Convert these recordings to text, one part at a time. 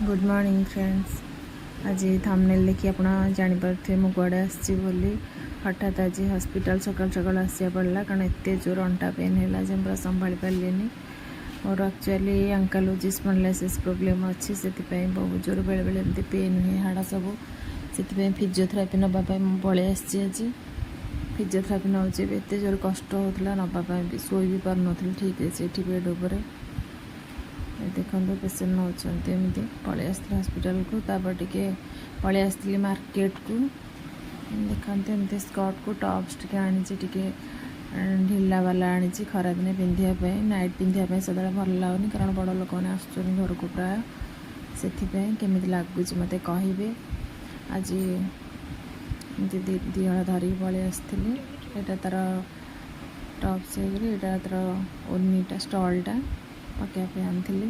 Good morning friends. ଆଜି thumbnail ଦେଖି ଆପଣ ଜାଣିପାରୁଥିବେ ମୁଁ କୁଆଡ଼େ ଆସିଛି ବୋଲି। ହଠାତ୍ ଆଜି ହସ୍ପିଟାଲ ସକାଳୁ ସକାଳୁ ଆସିବାକୁ ପଡ଼ିଲା, କାରଣ ଏତେ ଜୋର ଅଣ୍ଟା ପେନ୍ ହେଲା ଯେ ମୁଁ ପୁରା ସମ୍ଭାଳି ପାରିଲିନି। ମୋର ଆକ୍ଚୁଆଲି ଆଙ୍କାଇଲୋଜିଂ ସ୍ପଣ୍ଡିଲାଇସିସ୍ ପ୍ରୋବ୍ଲେମ୍ ଅଛି। ସେଥିପାଇଁ ବହୁତ ଜୋର ବେଳେବେଳେ ଏମିତି ପେନ୍ ହୁଏ ହାଡ଼ ସବୁ। ସେଥିପାଇଁ ଫିଜିଓଥେରାପି ନେବା ପାଇଁ ମୁଁ ପଳେଇ ଆସିଛି ଆଜି। ଫିଜିଓଥେରାପି ନେଉଛି ଏବେ। ଏତେ ଜୋର କଷ୍ଟ ହେଉଥିଲା ନେବା ପାଇଁ ବି, ଶୋଇ ବି ପାରୁନଥିଲି ଠିକ୍ରେ ସେଇଠି ବେଡ଼୍ ଉପରେ। ଏ ଦେଖନ୍ତୁ, ପେସେଣ୍ଟ ନେଉଛନ୍ତି। ଏମିତି ପଳେଇ ଆସିଥିଲି ହସ୍ପିଟାଲକୁ। ତାପରେ ଟିକେ ପଳେଇ ଆସିଥିଲି ମାର୍କେଟକୁ। ଦେଖନ୍ତୁ, ଏମିତି ସ୍କର୍ଟକୁ ଟପ୍ସ ଟିକେ ଆଣିଛି। ଟିକେ ଢିଲା ବାଲା ଆଣିଛି ଖରାଦିନେ ପିନ୍ଧିବା ପାଇଁ। ନାଇଟ୍ ପିନ୍ଧିବା ପାଇଁ ସଦାବେଳେ ଭଲ ଲାଗୁନି, କାରଣ ବଡ଼ ଲୋକମାନେ ଆସୁଛନ୍ତି ଘରକୁ ପ୍ରାୟ। ସେଥିପାଇଁ କେମିତି ଲାଗୁଛି ମୋତେ କହିବେ। ଆଜି ଏମିତି ଦିହଳ ଧରିକି ପଳେଇ ଆସିଥିଲି। ଏଇଟା ତା'ର ଟପ୍ସ ହେଇକରି, ଏଇଟା ତା'ର ଓନିଟା, ଷ୍ଟଲ୍ଟା ପକାଇବା ପାଇଁ ଆଣିଥିଲି।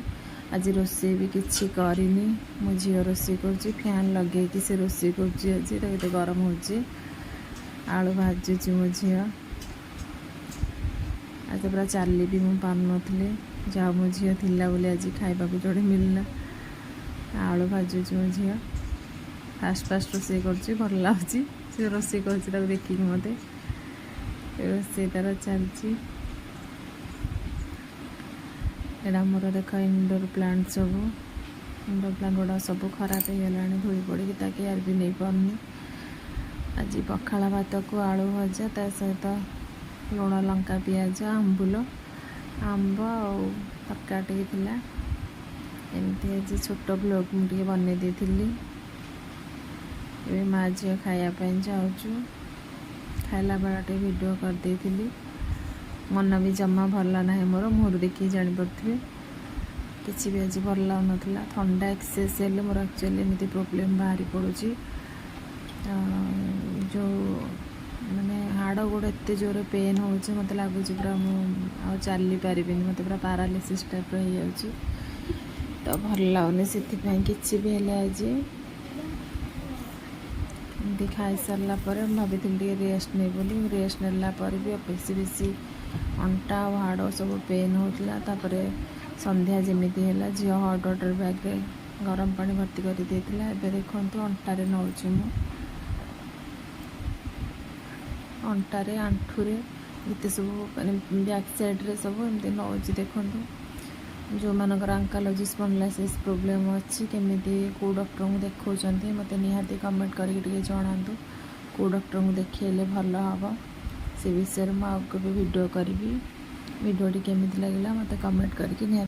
ଆଜି ରୋଷେଇ ବି କିଛି କରିନି। ମୋ ଝିଅ ରୋଷେଇ କରୁଛି। ଫ୍ୟାନ୍ ଲଗେଇକି ସେ ରୋଷେଇ କରୁଛି ଆଜି, ତାକୁ ଏତେ ଗରମ ହେଉଛି। ଆଳୁ ଭାଜୁଛି ମୋ ଝିଅ। ଆଜି ପୁରା ଚାଲି ବି ମୁଁ ପାରୁନଥିଲି। ଯାହା ମୋ ଝିଅ ଥିଲା ବୋଲି ଆଜି ଖାଇବାକୁ ଯୋଡ଼େ ମିଳିଲା। ଆଳୁ ଭାଜୁଛି ମୋ ଝିଅ। ଫାଷ୍ଟ ଫାଷ୍ଟ ରୋଷେଇ କରୁଛି, ଭଲ ଲାଗୁଛି। ସେ ରୋଷେଇ କରୁଛି, ତାକୁ ଦେଖିକି ମୋତେ। ରୋଷେଇ ତାର ଚାଲିଛି। ଏଇଟା ଆମର ଦେଖ ଇନଡୋର୍ ପ୍ଲାଣ୍ଟ ସବୁ। ଇନଡୋର୍ ପ୍ଲାଣ୍ଟ ଗୁଡ଼ା ସବୁ ଖରାପ ହେଇଗଲାଣି ଧୂଳି ପଡ଼ିକି, ତା କେୟାର ବି ନେଇପାରୁନି। ଆଜି ପଖାଳ ଭାତକୁ ଆଳୁ ଭଜା, ତା ସହିତ ଲୁଣ ଲଙ୍କା ପିଆଜ ଆମ୍ବୁଲ, ଆମ୍ବ ଆଉ ତରକାରୀ ଟିକେ ଥିଲା। ଏମିତି ଆଜି ଛୋଟ ବ୍ଲଗ୍ ମୁଁ ଟିକେ ବନେଇ ଦେଇଥିଲି। ଏବେ ମା ଝିଅ ଖାଇବା ପାଇଁ ଯାଉଛୁ। ଖାଇଲା ବେଳେ ଟିକେ ଭିଡ଼ିଓ କରିଦେଇଥିଲି। ମନ ବି ଜମା ଭଲ ନାହିଁ ମୋର, ମୁହଁରୁ ଦେଖିକି ଜାଣିପାରୁଥିବେ। କିଛି ବି ଆଜି ଭଲ ଲାଗୁନଥିଲା। ଥଣ୍ଡା ଏକ୍ସେସ୍ ହେଲେ ମୋର ଆକ୍ଚୁଆଲି ଏମିତି ପ୍ରୋବ୍ଲେମ୍ ବାହାରି ପଡ଼ୁଛି। ଯେଉଁ ମାନେ ହାଡ଼ ଗୋଡ଼ ଏତେ ଜୋରେ ପେନ୍ ହେଉଛି, ମୋତେ ଲାଗୁଛି ପୁରା ମୁଁ ଆଉ ଚାଲିପାରିବିନି। ମୋତେ ପୁରା ପାରାଲିସିସ୍ ଟାଇପ୍ର ହେଇଯାଉଛି। ତ ଭଲ ଲାଗୁନି ସେଥିପାଇଁ କିଛି ବି ହେଲେ। ଆଜି ଏମିତି ଖାଇସାରିଲା ପରେ ମୁଁ ଭାବିଥିଲି ଟିକେ ରେଷ୍ଟ ନେବି ବୋଲି। ରେଷ୍ଟ ନେଲା ପରେ ବି ବେଶୀ ବେଶୀ ଅଣ୍ଟା ଆଉ ହାଡ଼ ସବୁ ପେନ୍ ହେଉଥିଲା। ତାପରେ ସନ୍ଧ୍ୟା ଯେମିତି ହେଲା, ଝିଅ ହଟ୍ ୱାଟର୍ ବ୍ୟାଗ୍ରେ ଗରମ ପାଣି ଭର୍ତ୍ତି କରିଦେଇଥିଲା। ଏବେ ଦେଖନ୍ତୁ, ଅଣ୍ଟାରେ ନେଉଛି ମୁଁ। ଅଣ୍ଟାରେ, ଆଣ୍ଠୁରେ, ଯେତେ ସବୁ ମାନେ ବ୍ୟାକ୍ ସାଇଡ଼୍ରେ ସବୁ ଏମିତି ନେଉଛି। ଦେଖନ୍ତୁ, ଯେଉଁମାନଙ୍କର ଆଙ୍କାଇଲୋଜିଂ ସ୍ପଣ୍ଡିଲାଇସିସ୍ ପ୍ରୋବ୍ଲେମ୍ ଅଛି, କେମିତି କେଉଁ ଡକ୍ଟରଙ୍କୁ ଦେଖାଉଛନ୍ତି, ମୋତେ ନିହାତି କମେଣ୍ଟ କରିକି ଟିକେ ଜଣାନ୍ତୁ। କେଉଁ ଡକ୍ଟରଙ୍କୁ ଦେଖେଇଲେ ଭଲ ହେବ, ସେ ବିଷୟରେ ମୁଁ ଆଉ କେବେ ଭିଡ଼ିଓ କରିବି। ଭିଡ଼ିଓଟି କେମିତି ଲାଗିଲା, ମୋତେ କମେଣ୍ଟ କରିକି ନିହାତି